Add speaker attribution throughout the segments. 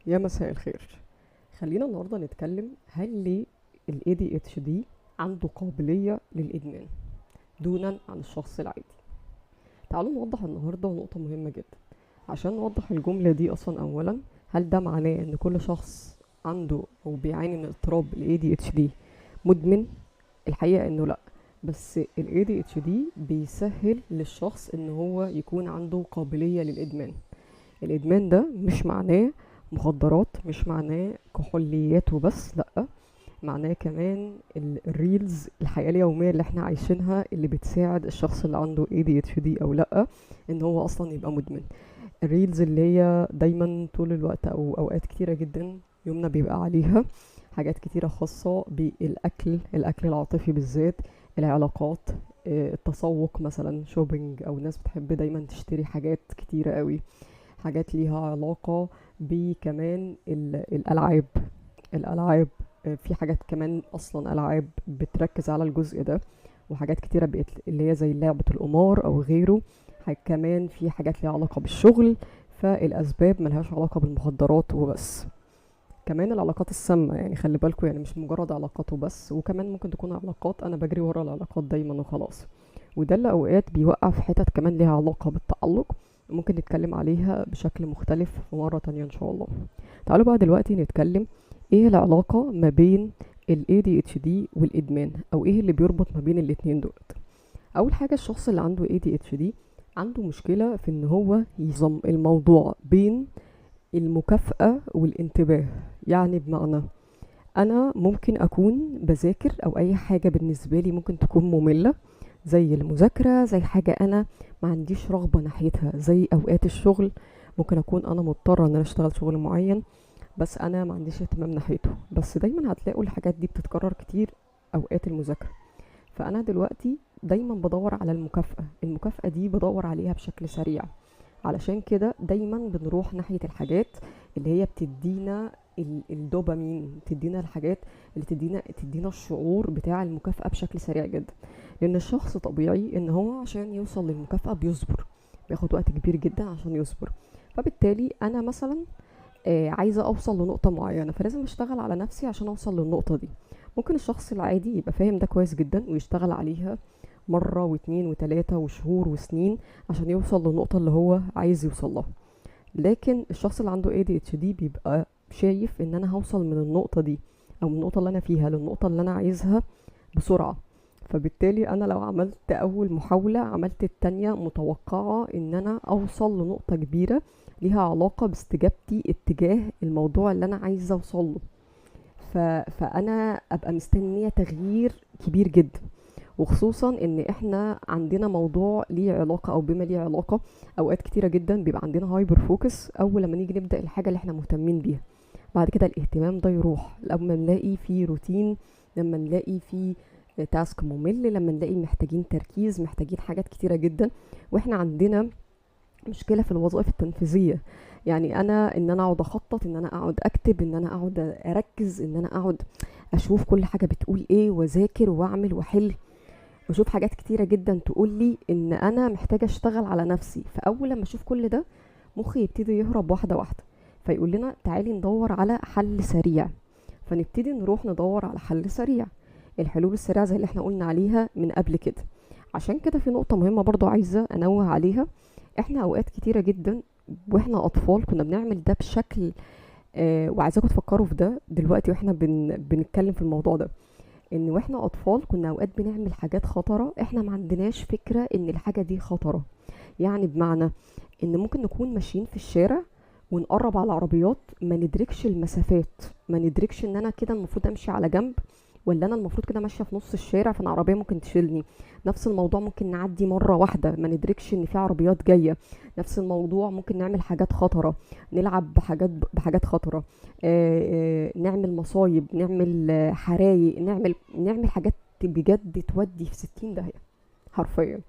Speaker 1: يا مساء الخير. خلينا النهارده نتكلم هل ليه ال ADHD عنده قابلية للإدمان دونا عن الشخص العادي. تعالوا نوضح النهارده نقطة مهمة جدا عشان نوضح الجملة دي أصلا. أولا، هل ده معناه إن كل شخص عنده أو بيعاني من اضطراب ال ADHD مدمن؟ الحقيقة إنه لأ، بس ال ADHD بيسهل للشخص إن هو يكون عنده قابلية للإدمان. الإدمان ده مش معناه مخدرات، مش معناه كحوليات وبس، لأ، معناه كمان ال reels، الحياة اليومية اللي احنا عايشينها اللي بتساعد الشخص اللي عنده ADHD أو لأ إن هو أصلا يبقى مدمن. ال reels اللي هي دايما طول الوقت أو أوقات كتيرة جدا يومنا بيبقى عليها حاجات كتيرة خاصة بالأكل، الأكل العاطفي بالذات، العلاقات، التسوق مثلا، shopping، أو الناس بتحب دايما تشتري حاجات كتيرة قوي، حاجات ليها علاقة بكمان الألعاب. في حاجات كمان أصلا ألعاب بتركز على الجزء ده، وحاجات كتيرة بقت اللي هي زي لعبة القمار أو غيره. كمان في حاجات ليها علاقة بالشغل، فالأسباب ملهاش علاقة بالمخدرات وبس. كمان العلاقات السامة، يعني خلي بالكم، يعني مش مجرد علاقات وبس، وكمان ممكن تكون علاقات أنا بجري ورا العلاقات دايما وخلاص، وده اللي أوقات بيوقع في حتت كمان ليها علاقة بالتعلق، ممكن نتكلم عليها بشكل مختلف في مرة تانية إن شاء الله. تعالوا بقى دلوقتي نتكلم إيه العلاقة ما بين ال ADHD والإدمان، أو إيه اللي بيربط ما بين الاتنين دولت. أول حاجة، الشخص اللي عنده ADHD عنده مشكلة في إن هو ينظم الموضوع بين المكافأة والانتباه. يعني بمعنى أنا ممكن أكون بذاكر أو أي حاجة بالنسبة لي ممكن تكون مملة، زي المذاكرة، زي حاجة أنا ما عنديش رغبة ناحيتها، زي أوقات الشغل ممكن أكون أنا مضطرة إن أنا أشتغل شغل معين بس أنا ما عنديش اهتمام ناحيته، بس دايما هتلاقوا الحاجات دي بتتكرر كتير أوقات المذاكرة. فأنا دلوقتي دايما بدور على المكافأة، المكافأة دي بدور عليها بشكل سريع، علشان كده دايما بنروح ناحية الحاجات اللي هي بتدينا الدوبامين، تدينا الحاجات اللي تدينا الشعور بتاع المكافأة بشكل سريع جدا. لأن الشخص طبيعي إن هو عشان يوصل للمكافأة بيصبر، بياخد وقت كبير جدا عشان يصبر. فبالتالي أنا مثلا عايزة أوصل لنقطة معينة، فلازم أشتغل على نفسي عشان أوصل للنقطة دي. ممكن الشخص العادي يبقى فاهم ده كويس جدا ويشتغل عليها مرة واتنين وتلاتة وشهور وسنين عشان يوصل للنقطة اللي هو عايز يوصل لها. لكن الشخص اللي عنده ADHD بيبقى شايف ان انا هوصل من النقطة دي او من النقطة اللي انا فيها للنقطة اللي انا عايزها بسرعة. فبالتالي انا لو عملت اول محاولة عملت التانية متوقعة ان انا اوصل لنقطة كبيرة ليها علاقة باستجابتي اتجاه الموضوع اللي انا عايزة اوصل له. فانا ابقى مستنية تغيير كبير جدا، وخصوصا ان احنا عندنا موضوع ليه علاقة او بما ليه علاقة. اوقات كتيرة جدا بيبقى عندنا hyper focus اول لما نيجي نبدأ الحاجة اللي احنا مهتمين بيها، بعد كده الاهتمام ده يروح لما نلاقي فيه روتين، لما نلاقي فيه task ممل، لما نلاقي محتاجين تركيز، محتاجين حاجات كتيرة جدا. واحنا عندنا مشكلة في الوظائف التنفيذية، يعني انا ان انا اقعد اخطط، ان انا اقعد اكتب، ان انا اقعد اركز، ان انا اقعد اشوف كل حاجة بتقول ايه، واذاكر واعمل واحل واشوف حاجات كتيرة جدا تقول لي ان انا محتاجة اشتغل على نفسي. فاول لما اشوف كل ده مخي يبتدي يهرب واحدة واحدة، فيقول لنا تعالي ندور على حل سريع، فنبتدي نروح ندور على حل سريع، الحلول السريعة زي اللي احنا قلنا عليها من قبل كده. عشان كده في نقطة مهمة برضو عايزة انوه عليها، احنا اوقات كتيرة جدا واحنا اطفال كنا بنعمل ده بشكل وعايزاكم تفكروا في ده دلوقتي واحنا بنتكلم في الموضوع ده، ان واحنا اطفال كنا اوقات بنعمل حاجات خطرة احنا ما عندناش فكرة ان الحاجة دي خطرة. يعني بمعنى ان ممكن نكون ماشيين في الشارع ونقرب على العربيات، ما ندركش المسافات، ما ندركش ان انا كده المفروض امشي على جنب ولا انا المفروض كده ماشية في نص الشارع فانا عربية ممكن تشيلني. نفس الموضوع ممكن نعدي مرة واحدة ما ندركش ان في عربيات جاية. نفس الموضوع ممكن نعمل حاجات خطره، نلعب بحاجات خطره، نعمل مصايب، نعمل حرايق، نعمل حاجات بجد تودي في 60 داهية حرفيا.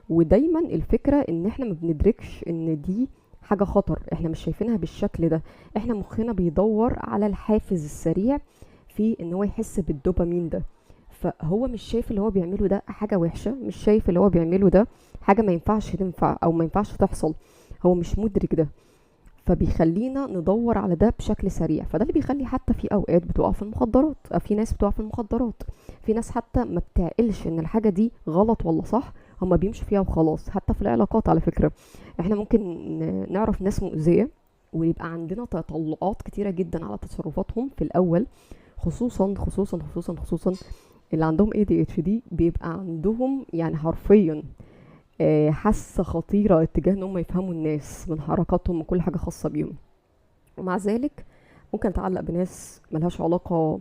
Speaker 1: ودايما الفكرة ان احنا ما بندركش ان دي حاجة خطر، احنا مش شايفينها بالشكل ده، احنا مخنا بيدور على الحافز السريع في ان هو يحس بالدوبامين ده، فهو مش شايف اللي هو بيعمله ده حاجة وحشة، مش شايف اللي هو بيعمله ده حاجة ما ينفعش تنفع او ما ينفعش تحصل، هو مش مدرك ده. فبيخلينا ندور على ده بشكل سريع. فده اللي بيخلي حتى في اوقات بتقع في المخدرات، في ناس بتقع في المخدرات، في ناس حتى ما بتعقلش ان الحاجة دي غلط ولا صح، هما بيمشوا فيها وخلاص. حتى في العلاقات على فكرة، احنا ممكن نعرف ناس مؤذية ويبقى عندنا تطلعات كتيرة جدا على تصرفاتهم في الاول، خصوصا خصوصا خصوصا خصوصا اللي عندهم ADHD بيبقى عندهم يعني حرفيا حاسة خطيرة اتجاه ان هم يفهموا الناس من حركاتهم وكل حاجة خاصة بيهم. ومع ذلك ممكن اتعلق بناس ملهاش علاقة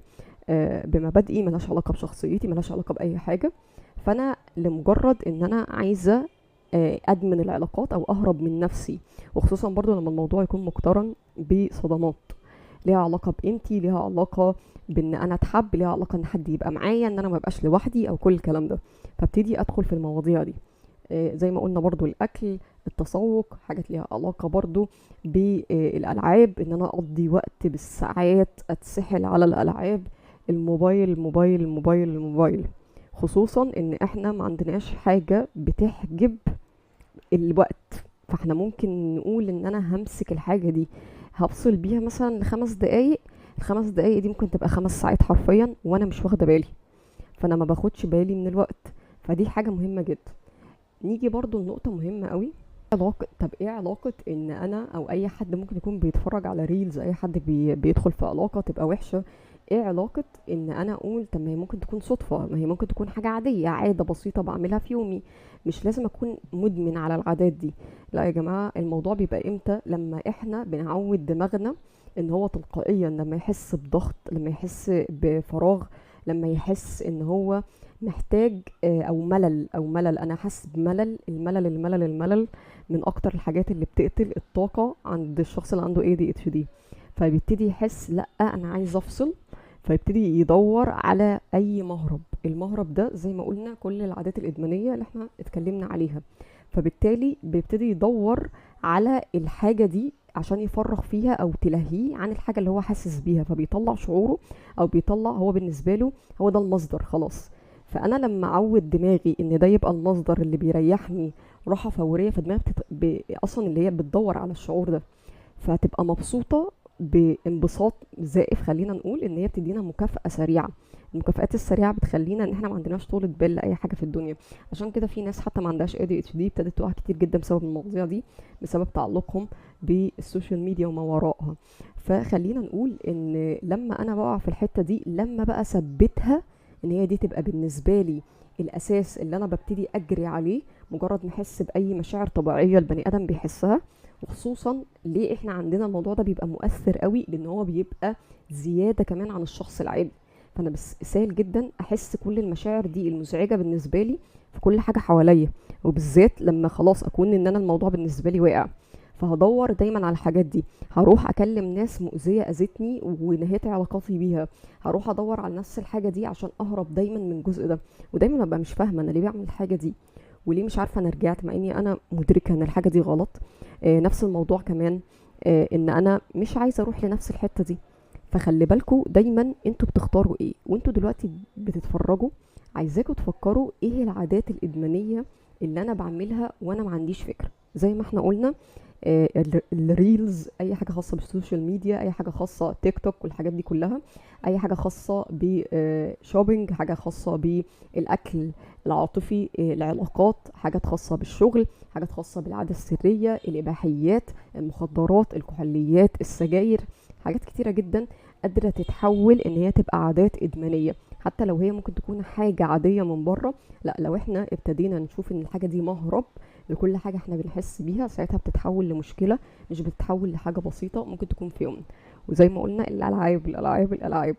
Speaker 1: بمبادئي، ملهاش علاقة بشخصيتي، ملهاش علاقة بأي حاجة. فأنا لمجرد ان انا عايزة ادمن العلاقات او اهرب من نفسي، وخصوصا برضو لما الموضوع يكون مقترن بصدمات ليها علاقة بقيمتي، ليها علاقة بان انا اتحب، ليها علاقة ان حد يبقى معايا، ان انا ما بقاش لوحدي او كل الكلام ده. فابتدي ادخل في المواضيع دي. زي ما قلنا برضو الاكل، التسوق، حاجات ليها علاقة برضو بالالعاب، ان انا اقضي وقت بالساعات اتسحل على الالعاب، الموبايل موبايل موبايل موبايل. خصوصا ان احنا ما عندناش حاجة بتحجب الوقت، فاحنا ممكن نقول ان انا همسك الحاجة دي هفصل بيها مثلا ل5 دقايق، ال5 دقايق دي ممكن تبقى 5 ساعات حرفيا وانا مش واخدة بالي، فانا ما باخدش بالي من الوقت. فدي حاجة مهمة جدا. نيجي برضو لنقطة مهمة قوي، علاقة. طب ايه علاقة ان انا او اي حد ممكن يكون بيتفرج على reels، اي حد بيدخل في علاقة تبقى وحشة، ايه علاقة ان انا اقول طب ما هي ممكن تكون صدفة، ما هي ممكن تكون حاجة عادية، عادة بسيطة بعملها في يومي، مش لازم اكون مدمن على العادات دي. لا يا جماعة، الموضوع بيبقى امتى؟ لما احنا بنعود دماغنا ان هو تلقائيا لما يحس بضغط، لما يحس بفراغ، لما يحس ان هو محتاج او ملل، او ملل، انا حاسس بملل، الملل الملل الملل من اكتر الحاجات اللي بتقتل الطاقة عند الشخص اللي عنده ADHD. فبيبتدي يحس لا انا عايز افصل، فيبتدي يدور على اي مهرب. المهرب ده زي ما قلنا كل العادات الادمانية اللي احنا اتكلمنا عليها، فبالتالي بيبتدي يدور على الحاجة دي عشان يفرغ فيها او تلهيه عن الحاجة اللي هو حاسس بيها، فبيطلع شعوره او بيطلع هو بالنسبة له هو ده المصدر خلاص. فانا لما اعود دماغي ان ده يبقى المصدر اللي بيريحني راحة فورية، فدماغي اصلا اللي هي بتدور على الشعور ده، فتبقى مبسوطة بانبساط زائف. خلينا نقول ان هي بتدينا مكافأة سريعة. المكافآت السريعة بتخلينا ان احنا ما عندناش طولة بال لأي حاجة في الدنيا. عشان كده في ناس حتى ما عندهاش ADHD ابتدت تقع كتير جدا بسبب المواضيع دي، بسبب تعلقهم بال social media وما وراءها. فخلينا نقول ان لما انا بقع في الحتة دي، لما بقى ثبتها ان هي دي تبقى بالنسبة لي الاساس اللي انا ببتدي اجري عليه، مجرد ما احس باي مشاعر طبيعية البني ادم بيحسها. وخصوصا ليه احنا عندنا الموضوع ده بيبقى مؤثر قوي، لان هو بيبقى زيادة كمان عن الشخص العادي. فانا بس سهل جدا احس كل المشاعر دي المزعجة بالنسبة لي في كل حاجة حواليا، وبالذات لما خلاص اكون ان انا الموضوع بالنسبة لي واقع، فهدور دايما على الحاجات دي. هروح اكلم ناس مؤذية اذتني ونهيت علاقاتي بيها، هروح ادور على نفس الحاجة دي عشان اهرب دايما من الجزء ده. ودايما ابقى مش فاهمه انا ليه بعمل الحاجة دي وليه مش عارفه انا رجعت مع اني انا مدركه ان الحاجة دي غلط. نفس الموضوع كمان، ان انا مش عايزه اروح لنفس الحتة دي. فخلي بالكم دايما انتوا بتختاروا ايه وانتوا دلوقتي بتتفرجوا. عايزاكم تفكروا ايه العادات الادمانيه اللي انا بعملها وانا ما عنديش فكرة. زي ما احنا قلنا، ال reels، اي حاجة خاصة بال social media، اي حاجة خاصة تيك توك والحاجات دي كلها، اي حاجة خاصة ب shopping، حاجة خاصة بالاكل العاطفي، العلاقات، حاجات خاصة بالشغل، حاجات خاصة بالعادة السرية، الاباحيات، المخدرات، الكحوليات، السجاير، حاجات كتيرة جدا قادرة تتحول ان هي تبقى عادات ادمانيه. حتى لو هي ممكن تكون حاجة عادية من بره، لا، لو احنا ابتدينا نشوف ان الحاجة دي مهرب لكل حاجة احنا بنحس بيها، ساعتها بتتحول لمشكلة، مش بتتحول لحاجة بسيطة ممكن تكون في يومنا. وزي ما قلنا الالعاب الالعاب الالعاب،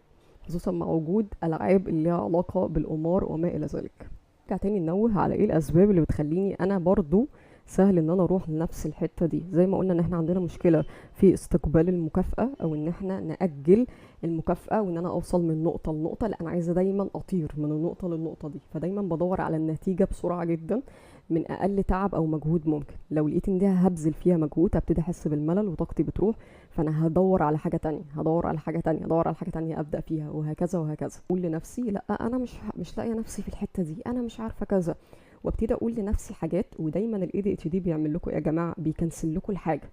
Speaker 1: خصوصا مع وجود العاب اللي لها علاقة بالقمار وما الى ذلك. نرجع تاني ننوه على ايه الاسباب اللي بتخليني انا برضو سهل ان انا اروح لنفس الحتة دي. زي ما قلنا ان احنا عندنا مشكلة في استقبال المكافاة، او ان احنا ناجل المكافاة وان انا اوصل من نقطة لنقطة، لا انا عايزه دايما اطير من النقطة للنقطة دي، فدايما بدور على النتيجة بسرعة جدا من اقل تعب او مجهود ممكن. لو لقيت ان دي هبذل فيها مجهود هبتدي احس بالملل وطاقتي بتروح، فانا هدور على حاجة تانية، هدور على حاجة تانية، هدور على حاجة تانية ابدا فيها، وهكذا وهكذا. اقول لنفسي لا انا مش لاقيه نفسي في الحتة دي، انا مش عارفه كذا، وابتدي اقول لنفسي حاجات. ودايما ال ADHD بيعمل لكم يا جماعة، بيكنسل لكم الحاجة.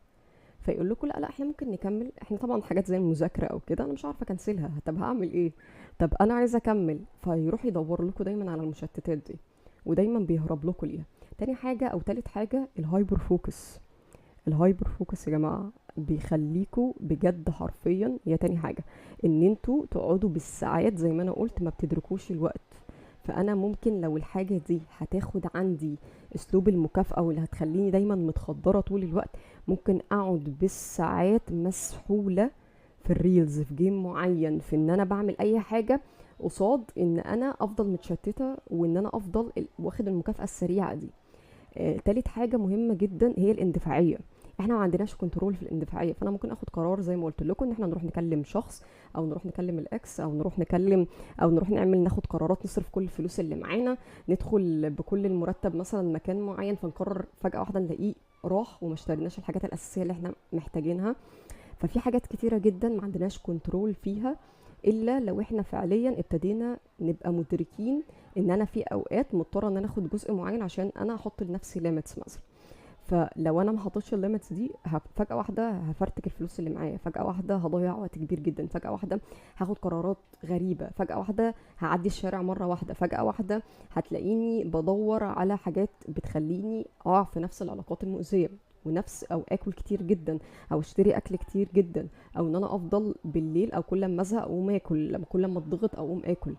Speaker 1: فيقول لكم لا لا احنا ممكن نكمل، احنا طبعا حاجات زي المذاكرة او كده انا مش عارفه اكنسلها، طب هعمل ايه، طب انا عايزه اكمل، فيروح يدور لكم دايما على المشتتات دي ودايما بيهرب لكم ليها. تاني حاجة او تالت حاجة ال hyper focus. ال hyper focus يا جماعة بيخليكوا بجد حرفيا، هي تاني حاجة ان انتوا تقعدوا بالساعات زي ما انا قلت ما بتدركوش الوقت. فانا ممكن لو الحاجة دي هتاخد عندي اسلوب المكافاة واللي هتخليني دايما متخدره طول الوقت، ممكن اقعد بالساعات مسحوله في ال reels، في game معين، في ان انا بعمل اي حاجة قصاد ان انا افضل متشتته وان انا افضل واخد المكافاة السريعة دي. تالت حاجة مهمة جدا هي الاندفاعيه. احنا ما عندناش control في الاندفاعيه، فانا ممكن اخد قرار زي ما قلت لكم ان احنا نروح نكلم شخص او نروح نكلم ال ex او نروح نكلم او نروح نعمل ناخد قرارات، نصرف كل الفلوس اللي معانا، ندخل بكل المرتب مثلا مكان معين، فنقرر فجاة واحدة نلاقيه راح وما اشتريناش الحاجات الاساسية اللي احنا محتاجينها. ففي حاجات كتيرة جدا ما عندناش control فيها الا لو احنا فعليا ابتدينا نبقى مدركين ان انا في اوقات مضطرة ان انا اخد جزء معين عشان انا احط لنفسي limits مثلا. فلو انا ما حطيتش ال limits دي فجاة واحدة هفرتك الفلوس اللي معايا، فجاة واحدة هضيع وقت كبير جدا، فجاة واحدة هاخد قرارات غريبة، فجاة واحدة هعدي الشارع مرة واحدة، فجاة واحدة هتلاقيني بدور على حاجات بتخليني اقع في نفس العلاقات المؤذية ونفس، او اكل كتير جدا، او اشتري اكل كتير جدا، او ان انا افضل بالليل، او كل ما ازهق اقوم اكل، كل ما اتضغط اقوم اكل،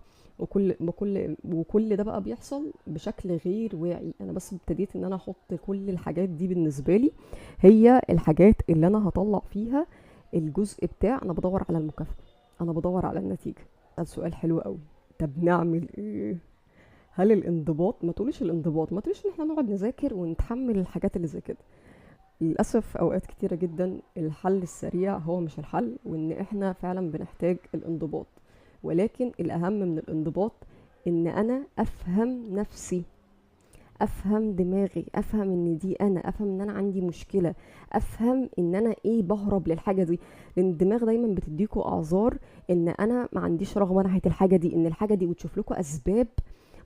Speaker 1: وكل ده بقى بيحصل بشكل غير واعي. انا بس ابتديت ان انا احط كل الحاجات دي بالنسبة لي هي الحاجات اللي انا هطلع فيها الجزء بتاع انا بدور على المكافاة، انا بدور على النتيجة. ده سؤال حلو قوي، طب نعمل ايه؟ هل الانضباط؟ ما تقوليش الانضباط، ما تقوليش ان احنا نقعد نذاكر ونتحمل الحاجات اللي زي كده. للأسف أوقات كتيرة جدا الحل السريع هو مش الحل، وإن إحنا فعلا بنحتاج الانضباط، ولكن الأهم من الانضباط إن أنا أفهم نفسي، أفهم دماغي، أفهم إن دي أنا، أفهم إن أنا عندي مشكلة، أفهم إن أنا إيه بهرب للحاجة دي. لأن الدماغ دايما بتديكوا أعذار إن أنا ما عنديش رغبة ناحية الحاجة دي، إن الحاجة دي، وتشوف لكم أسباب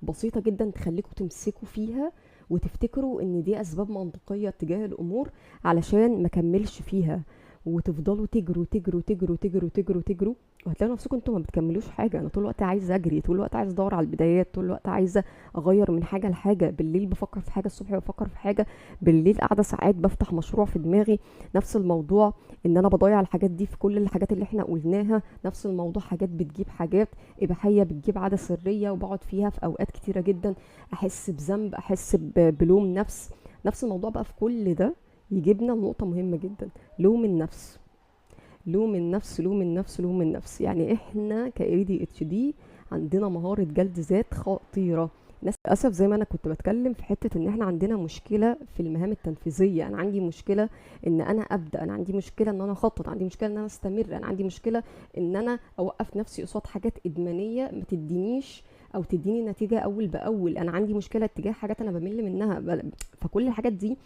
Speaker 1: بسيطة جدا تخليكوا تمسكوا فيها وتفتكروا ان دي اسباب منطقية تجاه الامور علشان ما كملش فيها، وتفضلوا تجروا تجروا تجروا تجروا تجروا تجروا، وهتلاقوا نفسكم انتوا ما بتكملوش حاجة. انا طول الوقت عايزه اجري، طول الوقت عايزه ادور على البدايات، طول الوقت عايزه اغير من حاجة لحاجة، بالليل بفكر في حاجة، الصبح بفكر في حاجة، بالليل قاعدة ساعات بفتح مشروع في دماغي. نفس الموضوع ان انا بضيع الحاجات دي في كل الحاجات اللي احنا قلناها. نفس الموضوع حاجات بتجيب حاجات اباحية، بتجيب عادة سرية، وبقعد فيها في اوقات كتيرة جدا احس بذنب، احس بلوم نفس. نفس الموضوع بقى في كل ده يجيبنا لنقطة مهمة جدا، لوم النفس، لوم النفس، لوم النفس، لوم النفس. يعني احنا ك ADHD عندنا مهارة جلد ذات خطيرة. للأسف زي ما انا كنت بتكلم في حتة ان احنا عندنا مشكلة في المهام التنفيذية. انا عندي مشكلة ان انا ابدأ، انا عندي مشكلة ان انا اخطط، عندي مشكلة ان انا استمر، انا عندي مشكلة ان انا اوقف نفسي قصاد حاجات ادمانية ما تدينيش او تديني نتيجة اول باول، انا عندي مشكلة اتجاه حاجات انا بمل منها. فكل الحاجات دي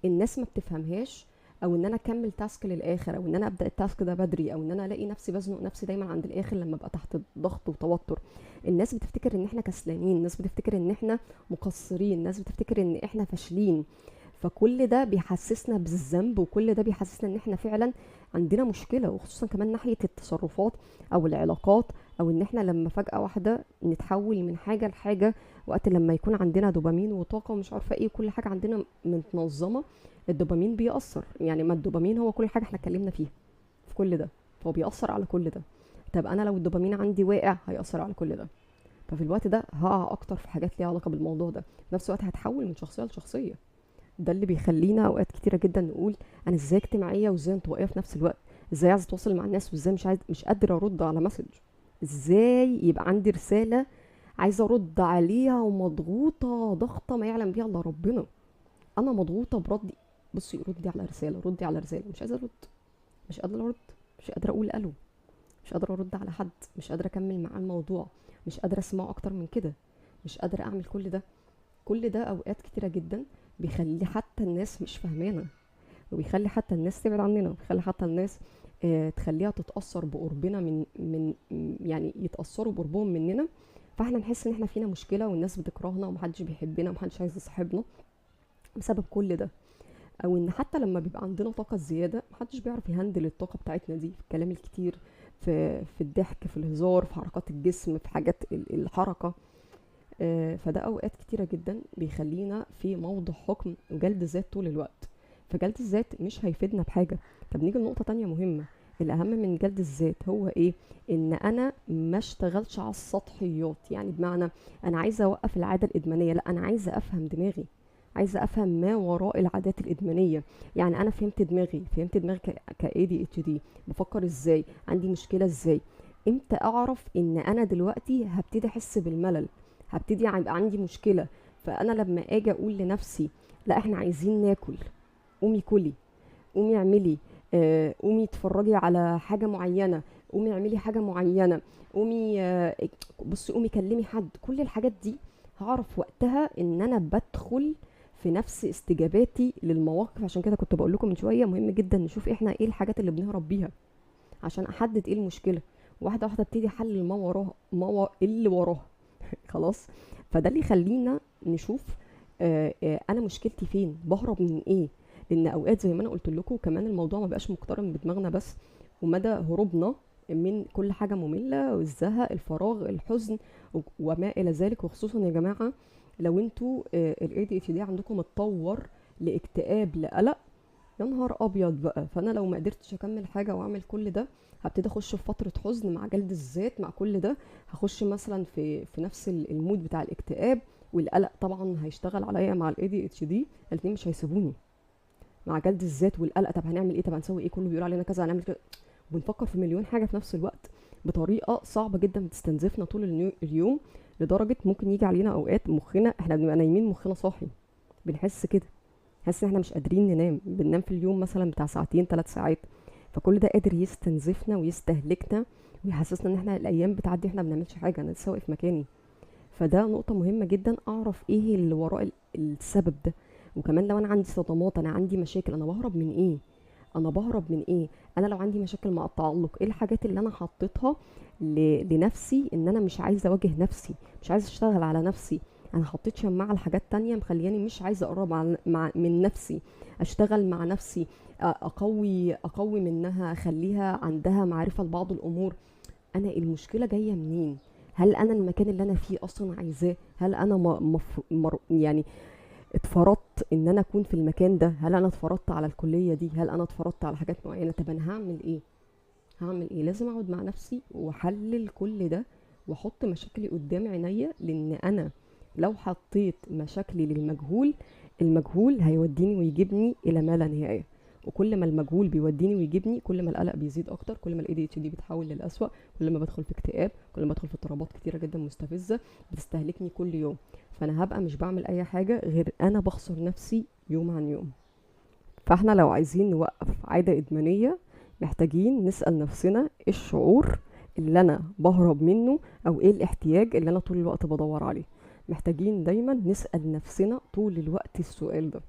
Speaker 1: الناس ما بتفهمهاش، او ان انا اكمل task للاخر، او ان انا ابدا ال task ده بدري، او ان انا الاقي نفسي بزنق نفسي دايما عند الاخر لما ابقى تحت ضغط وتوتر. الناس بتفتكر ان احنا كسلانين، الناس بتفتكر ان احنا مقصرين، الناس بتفتكر ان احنا فاشلين. فكل ده بيحسسنا بالذنب، وكل ده بيحسسنا ان احنا فعلا عندنا مشكلة، وخصوصا كمان ناحية التصرفات او العلاقات، او ان احنا لما فجاة واحدة نتحول من حاجة لحاجة، وقت لما يكون عندنا دوبامين وطاقة ومش عارفه ايه، كل حاجة عندنا متنظمه، الدوبامين بيأثر. يعني ما الدوبامين هو كل حاجة احنا اتكلمنا فيها في كل ده، فهو بيأثر على كل ده. طب انا لو الدوبامين عندي واقع هيأثر على كل ده، ففي الوقت ده هقع اكتر في حاجات ليها علاقة بالموضوع ده. في نفس الوقت هتحول من شخصية لشخصية. ده اللي بيخلينا اوقات كتيرة جدا نقول انا ازاي اجتماعية وازاي انطوائية في نفس الوقت، ازاي عايزه اتواصل مع الناس وازاي مش قادرة ارد على message، ازاي يبقى عندي رسالة عايزه ارد عليها ومضغوطه ضغطه ما يعلم بيها الا ربنا. انا مضغوطه بردي، بصي ردي على رسالة، ردي على رسالة، مش عايزه ارد، مش قادرة ارد، مش قادرة اقول الو، مش قادرة ارد على حد، مش قادرة اكمل معاه الموضوع، مش قادرة اسمعه اكتر من كده، مش قادرة اعمل كل ده. كل ده اوقات كتيرة جدا بيخلي حتى الناس مش فاهمانا، وبيخلي حتى الناس تبعد عننا، وبيخلي حتى الناس تخليها تتاثر بقربنا من يعني يتاثروا بقربهم مننا، فاحنا نحس ان احنا فينا مشكلة والناس بتكرهنا ومحدش بيحبنا ومحدش عايز يصاحبنا بسبب كل ده. او ان حتى لما بيبقى عندنا طاقة زيادة محدش بيعرف يهندل الطاقة بتاعتنا دي، في الكلام الكتير، في الضحك، في الهزار، في حركات الجسم، في حاجات الحركة. فده اوقات كتيرة جدا بيخلينا في موضع حكم وجلد ذات طول الوقت، فجلد الذات مش هيفيدنا بحاجة. طب نيجي لنقطة تانية مهمة، الاهم من جلد الذات هو ايه؟ ان انا ما اشتغلش على السطحيات. يعني بمعنى انا عايزه اوقف العادة الادمانيه، لا انا عايزه افهم دماغي، عايزه افهم ما وراء العادات الادمانيه. يعني انا فهمت دماغي، فهمت دماغي ك ADHD، بفكر ازاي، عندي مشكلة ازاي، امتى اعرف ان انا دلوقتي هبتدي احس بالملل، هبتدي يبقى عندي مشكلة. فانا لما اجي اقول لنفسي لا احنا عايزين ناكل، قومي كلي، قومي اعملي، قومي اتفرجي على حاجة معينة، قومي اعملي حاجة معينة، قومي بصي، قومي كلمي حد، كل الحاجات دي هعرف وقتها ان انا بدخل في نفس استجاباتي للمواقف. عشان كده كنت بقول لكم من شوية مهم جدا نشوف احنا ايه الحاجات اللي بنهرب بيها عشان احدد ايه المشكلة، واحدة واحدة ابتدي احلل ما وراها، ما اللي وراها. خلاص، فده اللي يخلينا نشوف انا مشكلتي فين، بهرب من ايه. لان اوقات زي ما انا قلت لكم كمان الموضوع ما بقاش مقترن بدماغنا بس، ومدى هروبنا من كل حاجة مملة والزهق، الفراغ، الحزن وما الى ذلك. وخصوصا يا جماعة لو انتوا ال ADHD عندكم اتطور لاكتئاب لقلق، يا نهار ابيض بقى. فانا لو ما قدرتش اكمل حاجة واعمل كل ده هبتدي اخش في فترة حزن مع جلد الذات، مع كل ده هخش مثلا في نفس ال mood بتاع الاكتئاب والقلق، طبعا هيشتغل عليا مع ال ADHD، الاثنين مش هيسيبوني مع جلد الذات والقلق. طب هنعمل ايه، طب هنسوي ايه، كله بيقول علينا كذا، هنعمل كذا، وبنفكر في مليون حاجة في نفس الوقت بطريقة صعبة جدا بتستنزفنا طول اليوم، لدرجة ممكن يجي علينا اوقات مخنا احنا بنبقى نايمين مخنا صاحي، بنحس كده، نحس ان احنا مش قادرين ننام، بننام في اليوم مثلا بتاع ساعتين 3 ساعات. فكل ده قادر يستنزفنا ويستهلكنا ويحسسنا ان احنا الايام بتعدي احنا ما بنعملش حاجة، انا لسه واقف مكاني. فده نقطة مهمة جدا، اعرف ايه اللي وراء السبب ده. وكمان لو انا عندي صدمات، انا عندي مشاكل، انا بهرب من ايه، انا بهرب من ايه، انا لو عندي مشاكل مع التعلق، ايه الحاجات اللي انا حطيتها لنفسي ان انا مش عايزه اواجه نفسي، مش عايزه اشتغل على نفسي، انا حطيت شماعة لحاجات تانية مخلياني مش عايزه اقرب من نفسي، اشتغل مع نفسي، اقوي منها، اخليها عندها معرفة لبعض الامور. انا المشكلة جاية منين؟ هل انا المكان اللي انا فيه اصلا عايزاه؟ هل انا يعني اتفرضت ان انا اكون في المكان ده؟ هل انا اتفرضت على الكلية دي؟ هل انا اتفرضت على حاجات معينة؟ طب انا هعمل ايه؟ هعمل ايه؟ لازم اقعد مع نفسي واحلل كل ده واحط مشاكلي قدام عينيا، لان انا لو حطيت مشاكلي للمجهول، المجهول هيوديني ويجيبني الى ما لا نهاية. وكل ما المجهول بيوديني ويجيبني، كل ما القلق بيزيد اكتر، كل ما ال ADHD بيتحول للأسوأ، كل ما بدخل في اكتئاب، كل ما بدخل في اضطرابات كتيرة جدا مستفزة بتستهلكني كل يوم. فانا هبقى مش بعمل اي حاجة غير انا بخسر نفسي يوم عن يوم. فاحنا لو عايزين نوقف عادة ادمانيه محتاجين نسال نفسنا ايه الشعور اللي انا بهرب منه، او ايه الاحتياج اللي انا طول الوقت بدور عليه. محتاجين دايما نسال نفسنا طول الوقت السؤال ده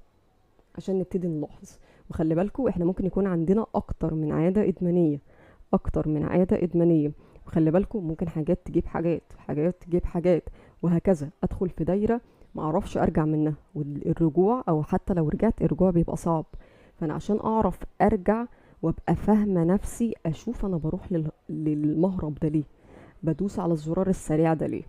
Speaker 1: عشان نبتدي نلاحظ. وخلي بالكم احنا ممكن يكون عندنا اكتر من عادة ادمانيه، اكتر من عادة ادمانيه. وخلي بالكم ممكن حاجات تجيب حاجات، حاجات تجيب حاجات، وهكذا. ادخل في دايرة ما اعرفش ارجع منها، والرجوع او حتى لو رجعت الرجوع بيبقى صعب. فانا عشان اعرف ارجع وابقى فاهمه نفسي، اشوف انا بروح للمهرب ده ليه، بدوس على الزرار السريع ده ليه.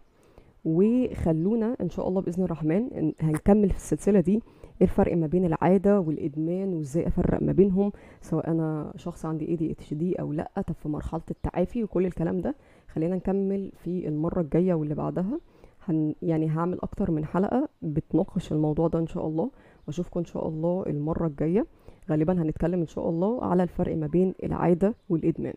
Speaker 1: وخلونا ان شاء الله باذن الرحمن هنكمل في السلسلة دي، ايه الفرق ما بين العادة والادمان وازاي افرق ما بينهم، سواء انا شخص عندي ADHD او لا، طب في مرحلة التعافي وكل الكلام ده. خلينا نكمل في المرة الجاية واللي بعدها، يعني هعمل اكتر من حلقة بتناقش الموضوع ده ان شاء الله. واشوفكم ان شاء الله المرة الجاية، غالبا هنتكلم ان شاء الله على الفرق ما بين العادة والادمان.